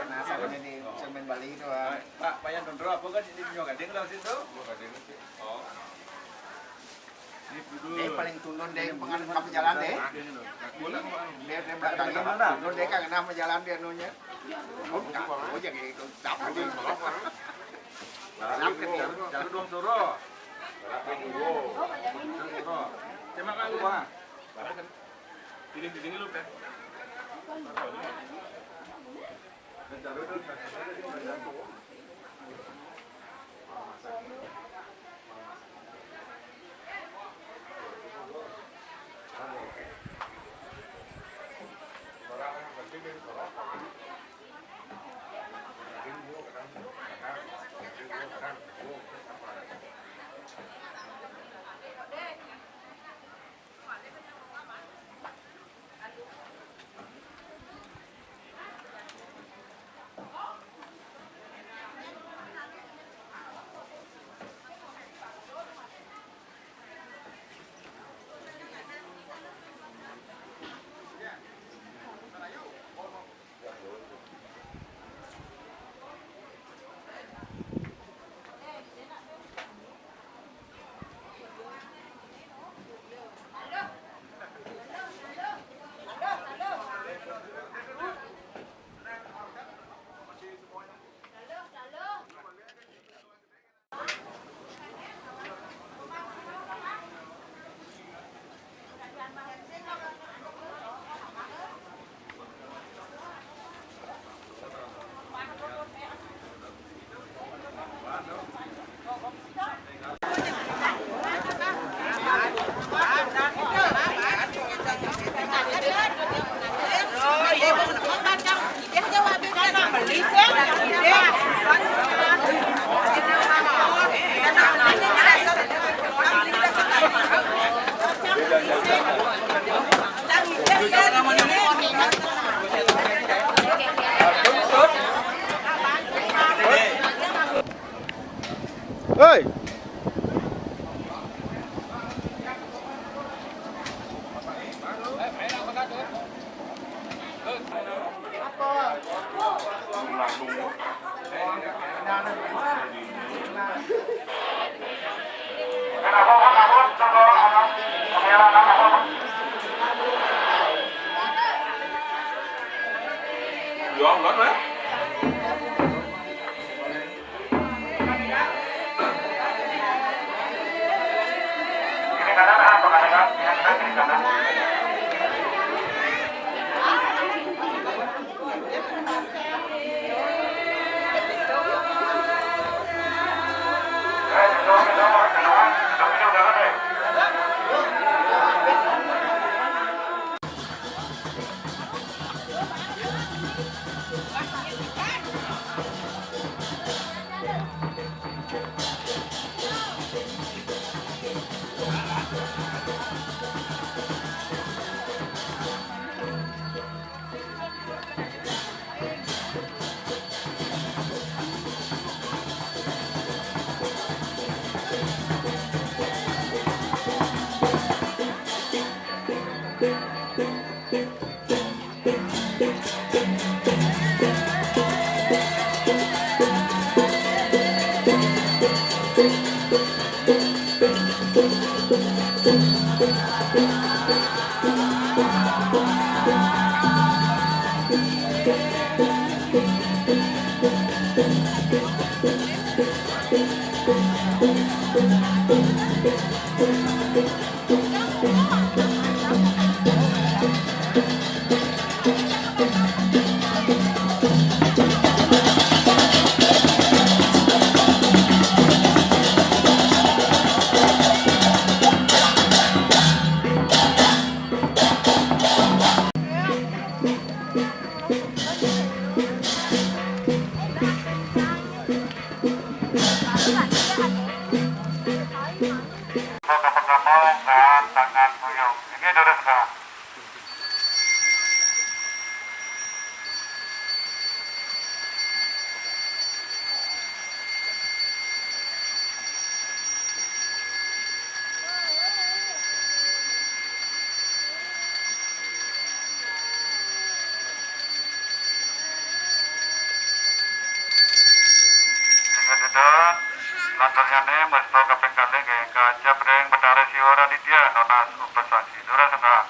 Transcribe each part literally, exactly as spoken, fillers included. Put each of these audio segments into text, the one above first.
Nah, soalnya di cermin Bali itu, ah. Pak, Pak Yan Dondro, apa kan ini punya gading lah situ? Oh. Dia paling tundun deh, pengen kamu jalan deh. Dia, dia bakal tundun deh, kangen sama jalan dia anunya. Oh, tak, oh, jadi itu, tak, oh, dia. Jalan ke dia, jalan dong, suruh. Suruh. Terima kasih, Pak. Pilih di sini lu, Pak. Hei! Tangan buyung. Ini durus, Kak. Ingat itu, lanturnya nih, mesti kaping kali, kayak kaca, bring, Betara Siwa Raditya, nonas, upasasi, durus, Kak.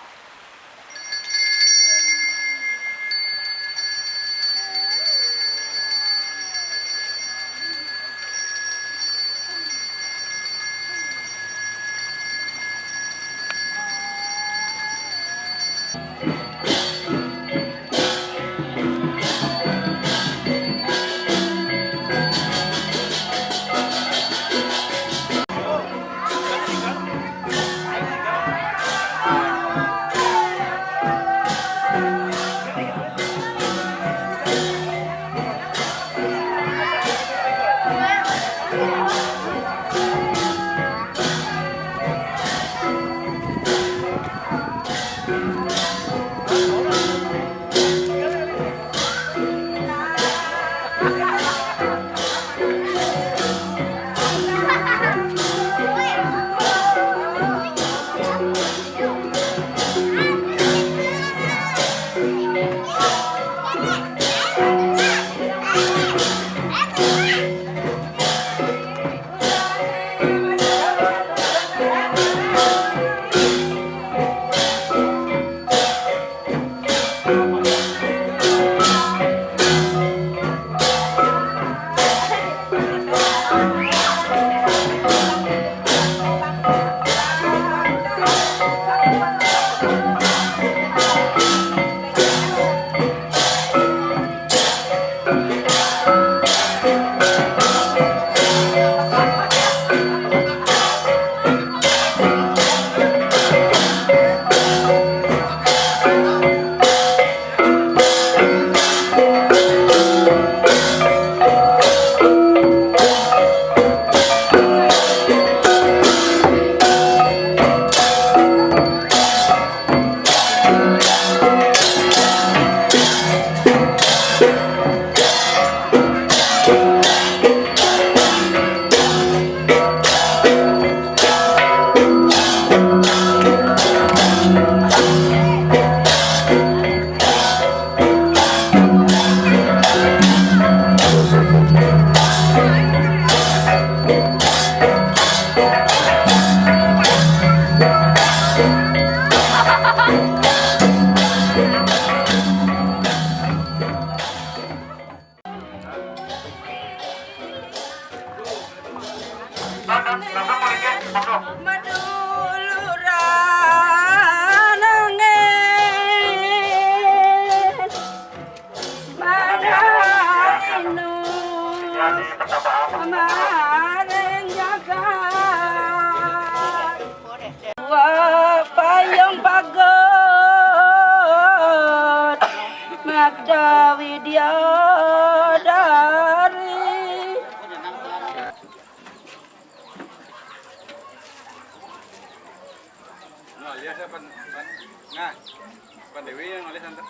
Maduluran angin, manahinu maring jagat. Wa payung pagut mata widyadari. Nah, lihat siapa? Nah, Pan Dewi yang lihat tante.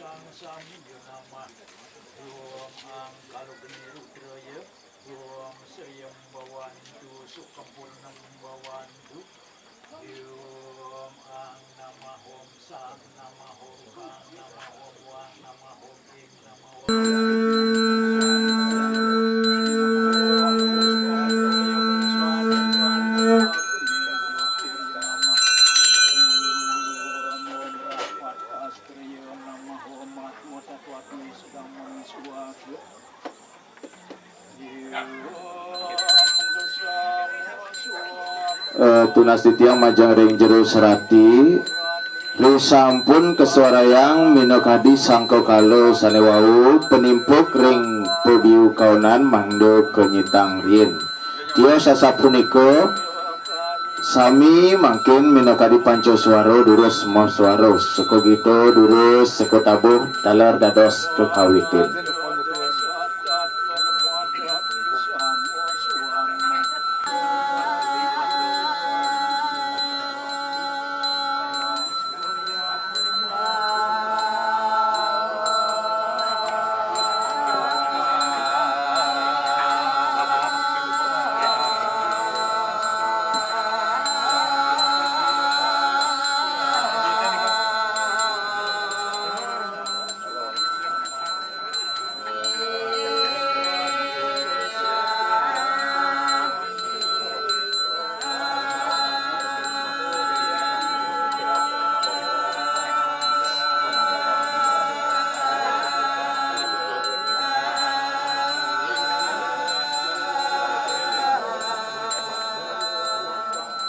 Samiya namah. Om Ang Kalogeni Rudraya. Om Seyem Bawantu Sukempurnam Bawantu. Om Ang Namah Om Sang Namah Om Kang Namah Om Wang Namah Om Ing Namah Om. Eh, tunas titiang majeng ring jero serati, risampun kasuarayang minakadi sangkakala sane wau, panimpuk ring pabiukaonan mangda kanyitang riin. Tios asapunika, sami mangkin minakadi panca suara, durus ma suara, suka gita durus, suka tabuh, taler dados kakawitin.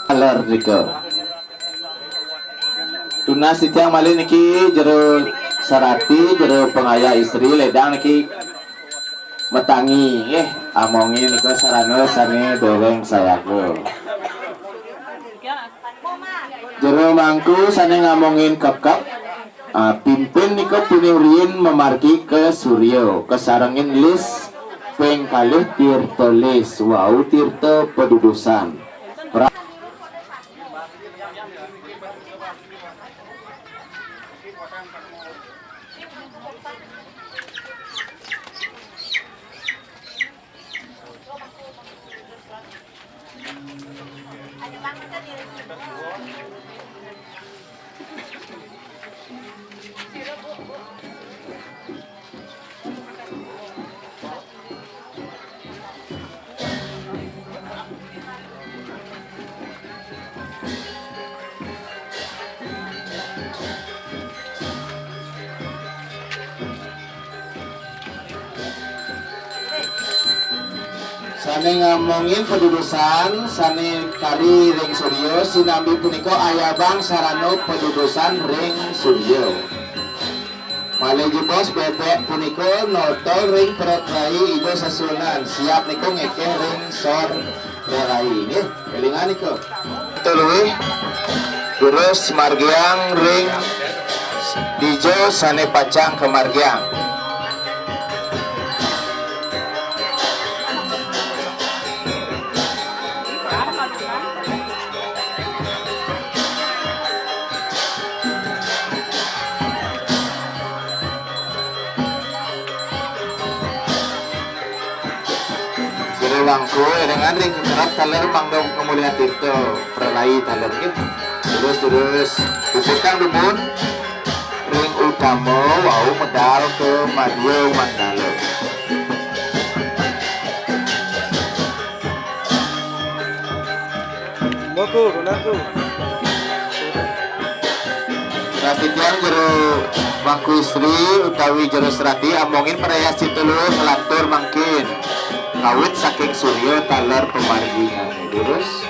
Taler nika. Tunas titiang malih niki jero sarati, jero pangayah istri, ledang niki matangi, nggih, amongin nika sarana sane deweng sayaga. Jero mangku sane ngamongin kekep, ah, pimpin nika pinih riin mamargi ka Surya, kasarengin lis ping kalih tirta lis, wau tirta padudusan. Pra- Sane ngamongin padudusan sane kari ring Surya, sinambi punika ayabang sarana padudusan ring Surya. Malih jebos bebek punika notol ring peret rai Ida Sesuunan. Siap nika ngekeh ring sor rai, nggih. Elingan nika. Tuluih, durus margiang ring dija sane pacang kamargiang. Jero wangku, elingan ring kerep taler mangda ngamolihang tirta pralaya taler nggih. Terus, terus, puputang dumun ring utama wau medal ka madya mandala. Monggo, Ronaldo. Nah, titiang jero mangku istri utawi jero serati, amongin prayascita luhur nglantur mangkin. Kawit saking Surya taler pamargine. Durus.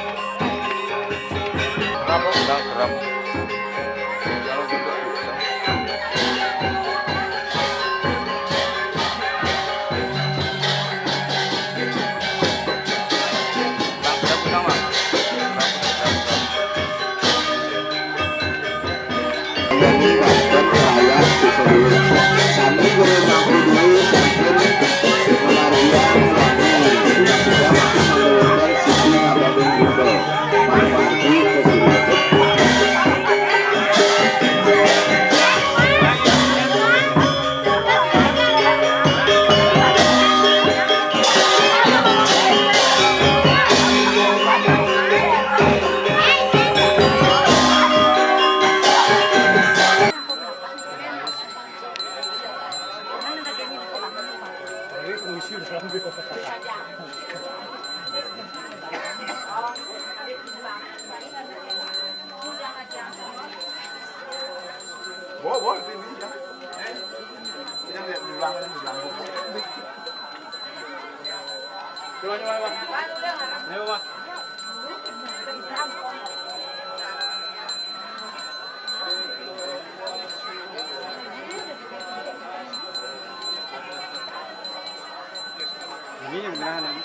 Ini yang benar, Nam.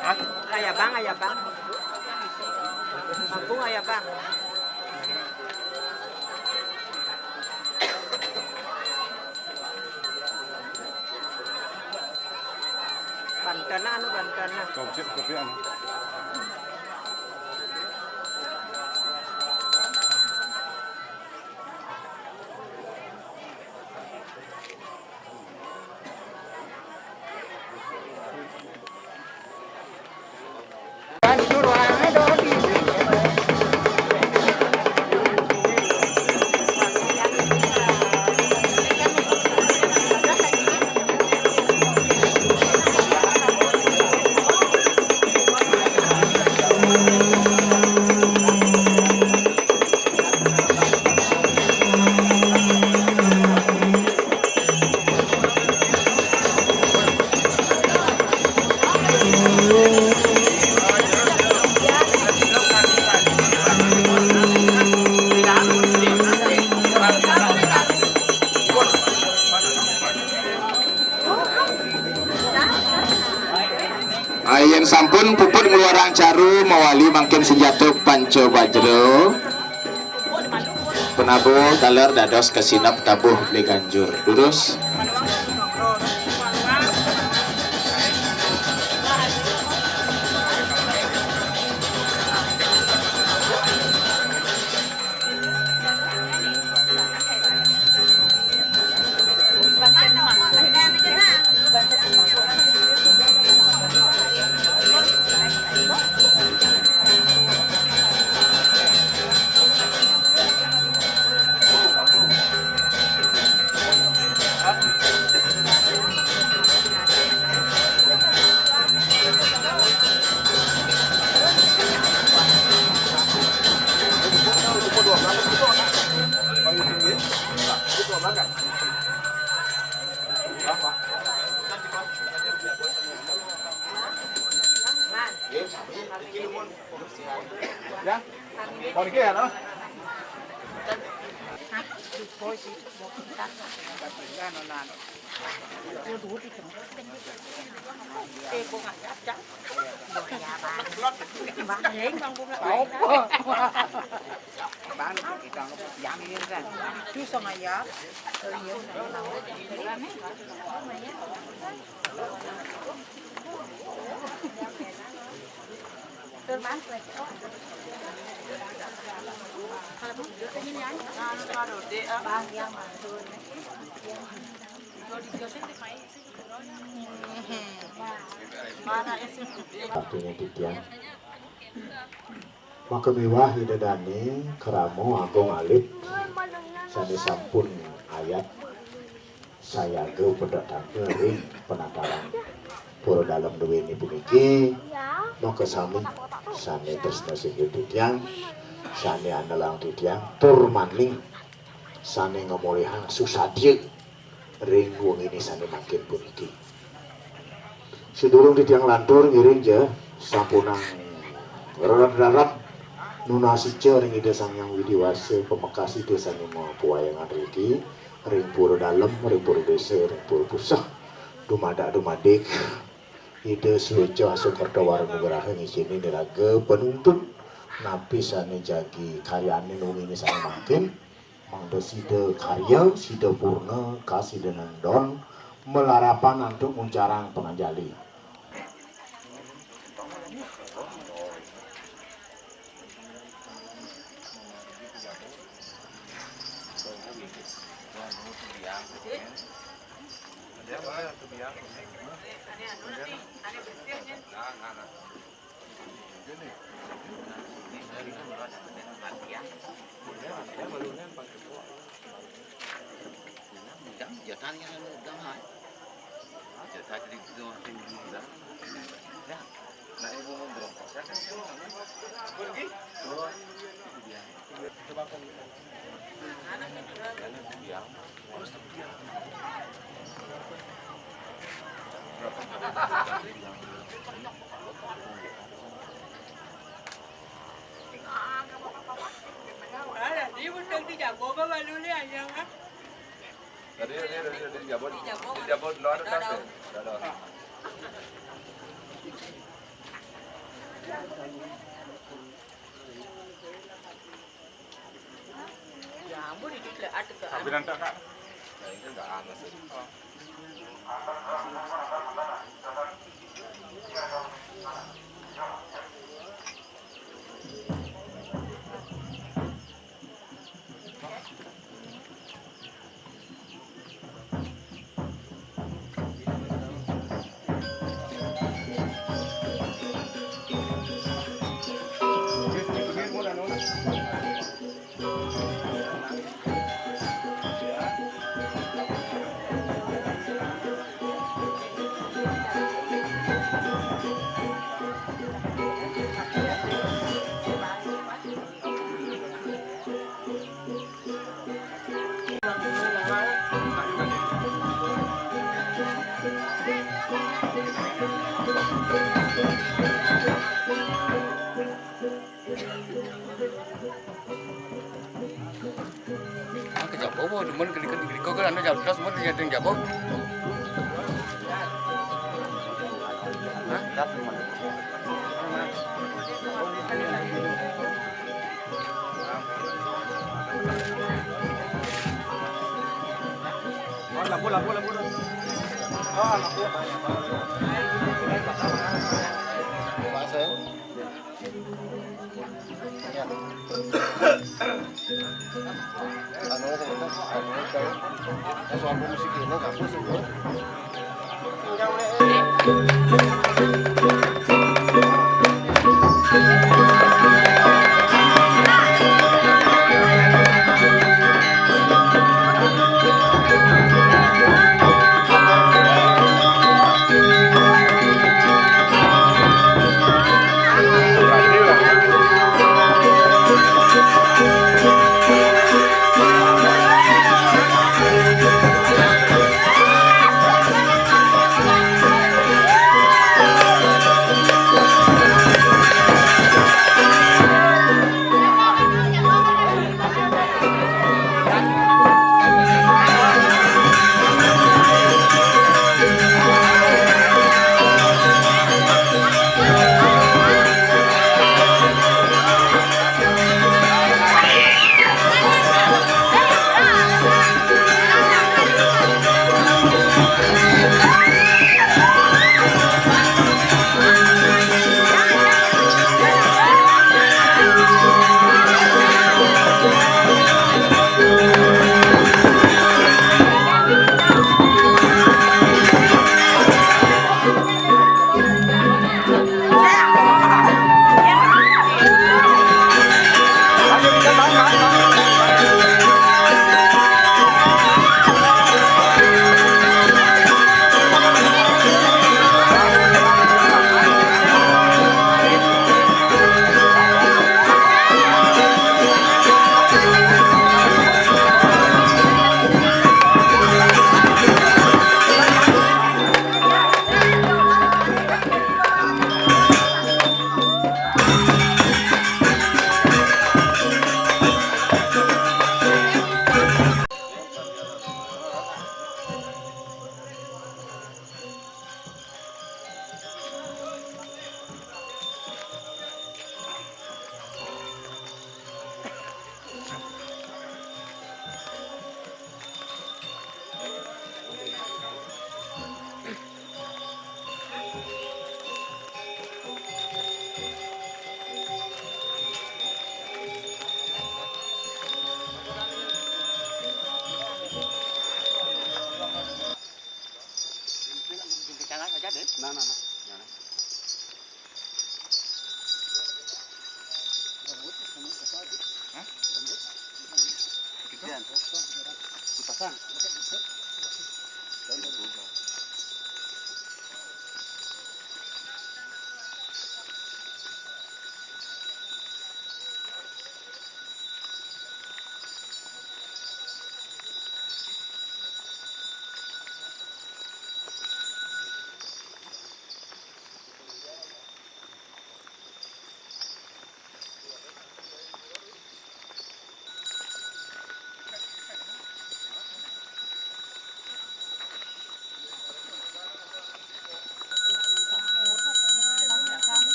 Hah? Ayah bang, ayah bang. Kampung ayah bang. Banten anu, Banten. Kau cek kopi anu. Ayen sampun puput ngeluarang caru mawali mangkin senjato panca bajra. Penabuh taler dados kasinep tabuh beli ganjur. Durus. Ya. Mau niki ya, no? Artinya titiang. Maka miwah Ida Dane krama agung alit sane sampun ayat sayaga pedhatana ring penataran Pura Dalem duene puniki, maka sami sane tresna singgih titiang, sane anelang titiang, tur maning sane ngamolihang susadya ring wengine sane mangkin puniki. Sadurung titiang lantur ngiring ja sampunang rerep-rerep nunasica ring Ida Sang Hyang Widi Wasa, pamekas Ida sane mapawayangan riki ring pura dalem, ring pura desa, ring pura puseh, dumadak dumadik Ida Sueca Asukerta Wara Nugraha ngisinin iraga panuntun napi sane jagi karyane wengine sane mangkin. Mangda sida karya, sida purna, kasidaning don, malarapan antuk nguncarang panganjali. Tadi, tadi, tadi, tadi, jabut. Tadi, jabut, tadi, jabut, lo ada tak? Ada. Ya ampun, itu le-, ada ke. Tapi nanti, Kak. Nah, itu nggak ada sih. Ah, ke Jabo, bo, demen ke, ke, ke, ke, anu, Jabo, terus, mun, yang Jabo. Hah? Oh, lampu, lampu, lampu, dong. Oh, lampu. Pak, saya. Ya. Anu, anu, anu, anu, musik ini, kampus itu. Nah, nah, nah. Nah, nah. Pasang.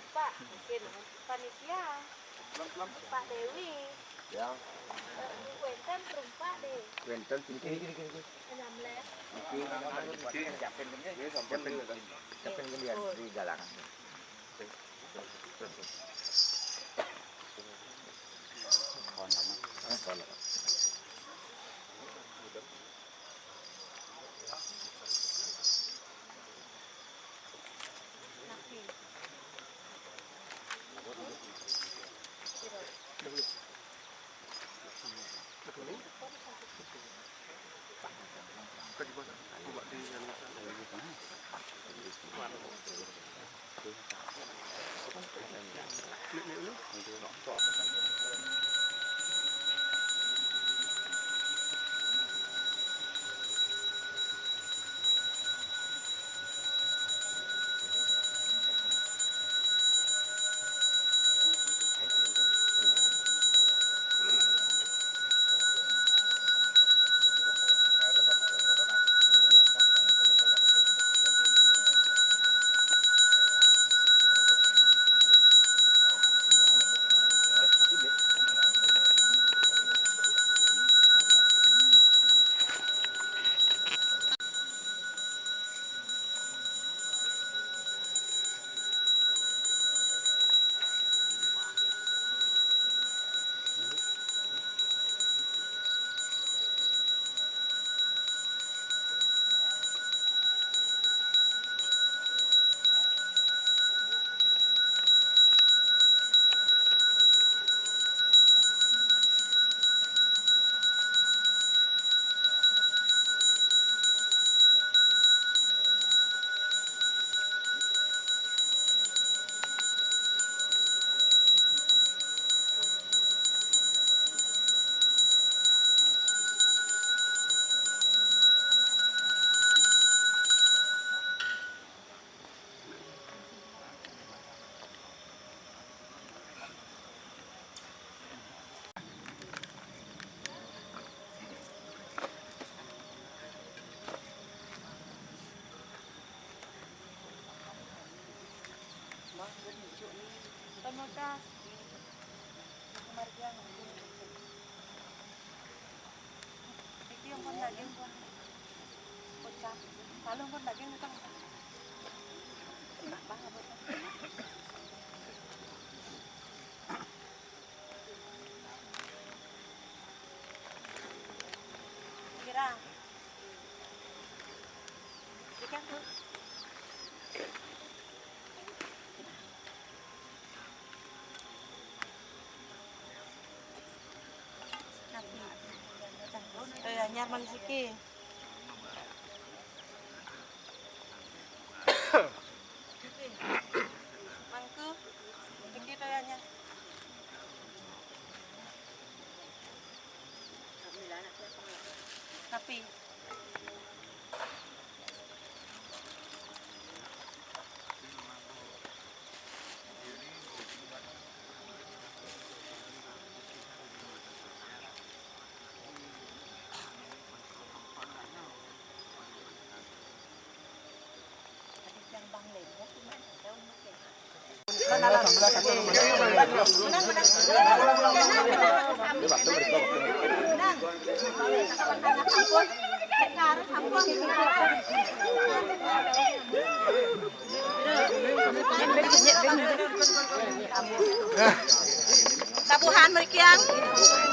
Pak, mungkin panitia. Pak Dewi. Ya. Wénten perumpak deh. Wénten sini, sini, sini, sini. Enam belas. Oke. Siapin, siapin, siapin di galangan. Pamakas. Iki yang pun daging pun pecah. Kalau pun daging itu enak banget. Eh, anyar manis iki. Mangku, iki to anyar. Tapi Tabuhan mriki, Yang.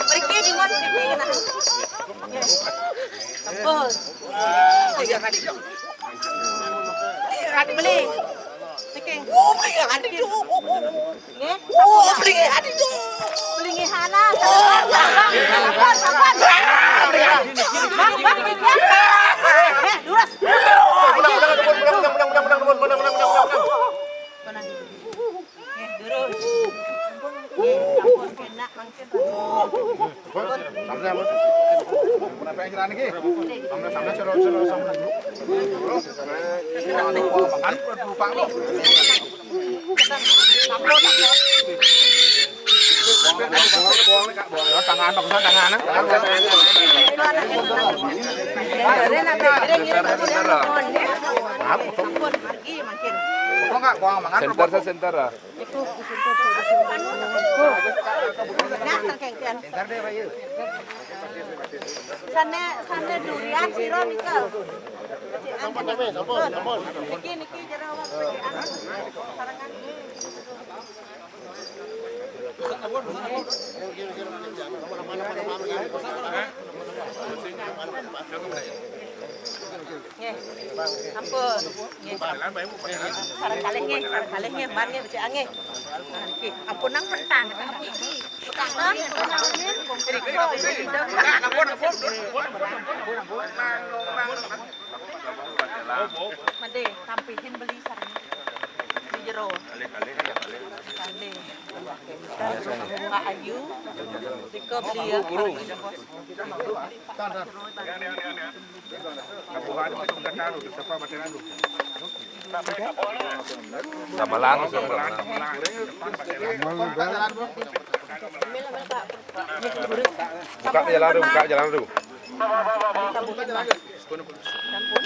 Mriki di mon mriki kena. Ampun. Beli. Niki. Oh, beli ada tu. Nggih. Oh, beli ada tu. Beli nggih, Hana. Sampun, sampun. Bang, bang, niki. Eh, durus. Nggih, durus. Nggih, sampun, kena mangkin. Sampai, sampai, sampai, sampai, sampai, sampai. Buang, buang, buang, buang, buang, tangan, tangan, tangan. Sampun, margi mangkin. Kok nggak buang mangan? Center, center, ah. Nah, terkengkian. Pintar deh, Pak, yuk. Sane, sane durian sira nika. Sampun, sampun, sampun, sampun. Niki, niki jero, anu, sarengan. Nggih. Ampun. Nggih. Sareng kalih nggih, sareng kalih nggih, mari nggih, becik nggih. Nah, niki. Ampun nang petang. Petang. Mendhe tampihin beli sareng. Di jero. Kalih, kalih, ya, kalih. Kalih. Mbak Ayu. Rika beli ya. Guru. Bukan itu, bukan taruh, itu siapa baca lalu? Sama lalu, sama lalu. Buka jalan dulu, buka jalan dulu. Ampun. Ampun.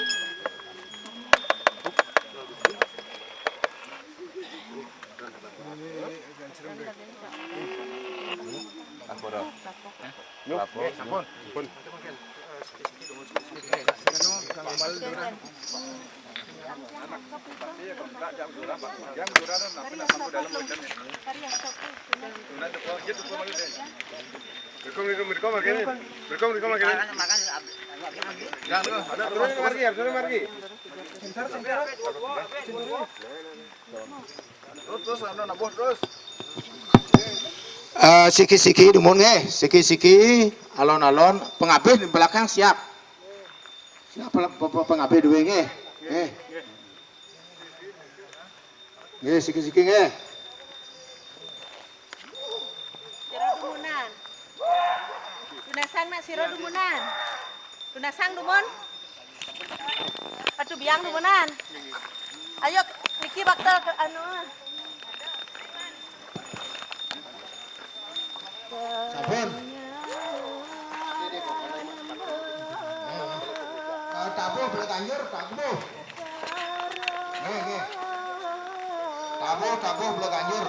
Terus, terus, anu, nabuh terus. Eh, siki-siki dumun nggih, siki-siki, alon-alon, pengabih di belakang siap. Siap, pe-, pe-, pengabih duwe nggih. Nggih. Nggih, siki-siki nggih. Sira dumunan. Tunasang nak sira dumunan. Tunasang dumun. Padu biang dumunan. Ayo niki bakal ke anu. Sampun. Eh, tabuh beli kanjur, tabuh. Nggih, nggih. Tabuh, tabuh beli kanjur.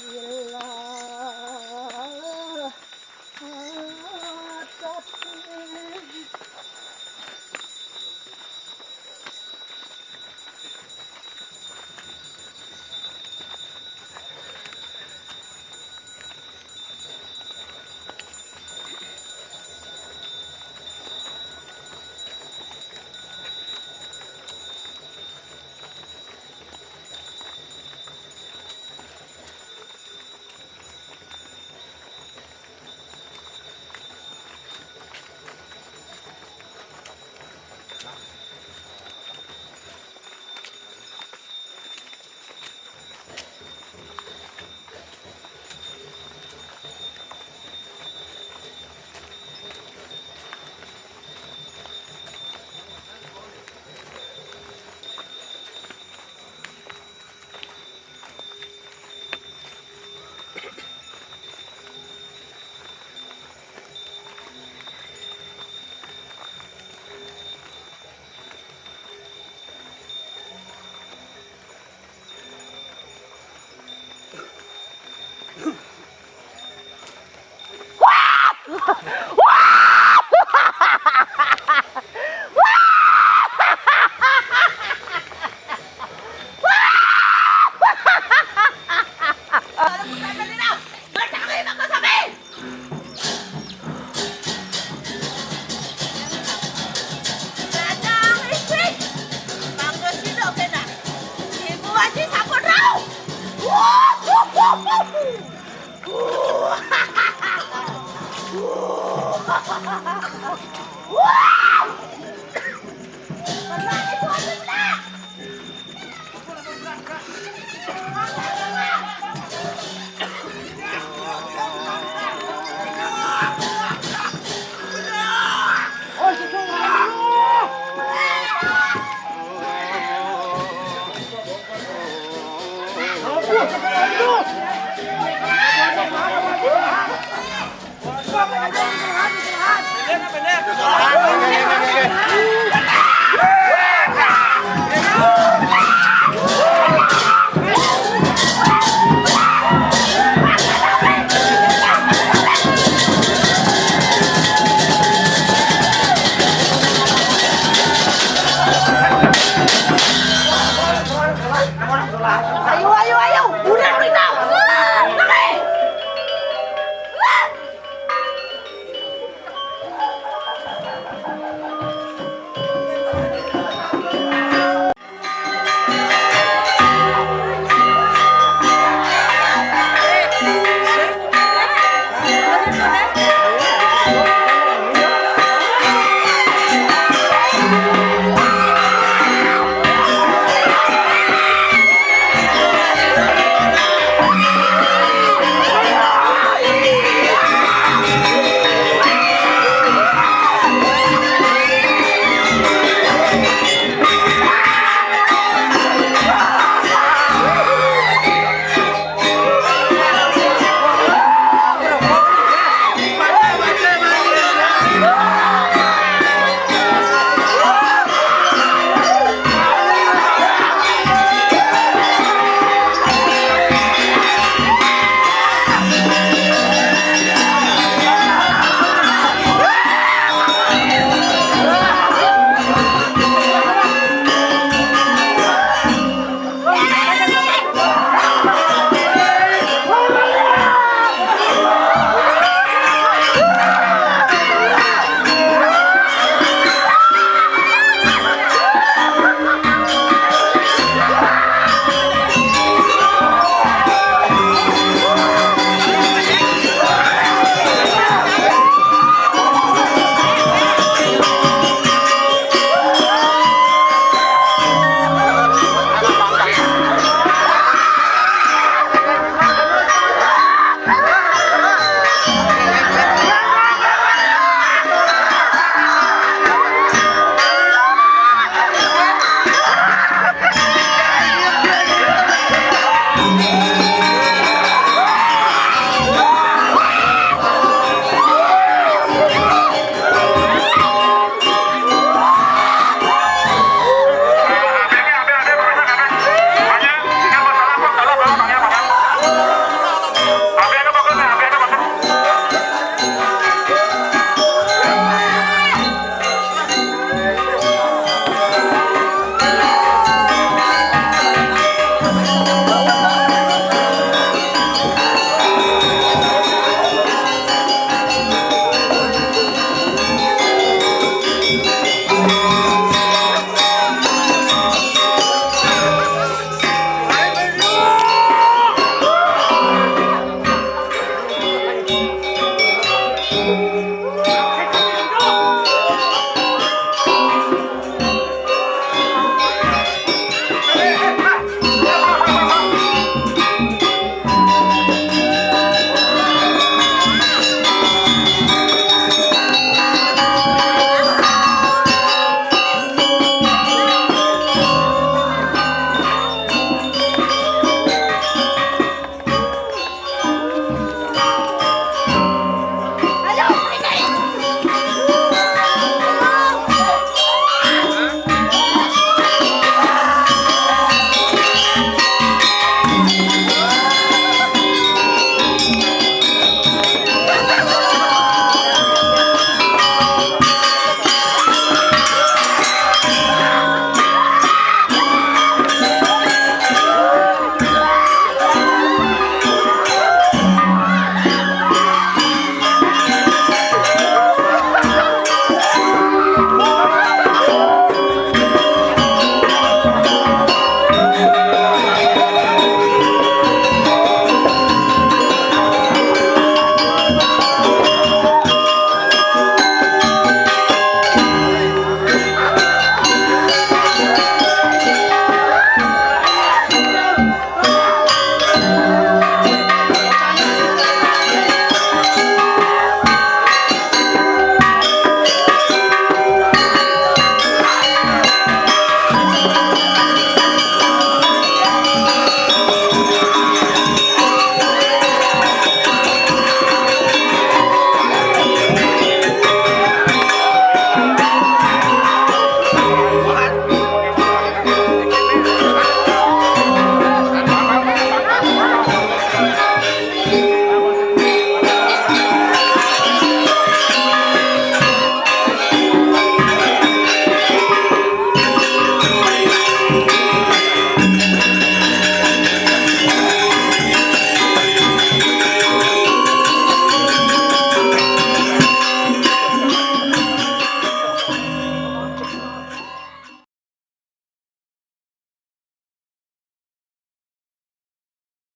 Yellow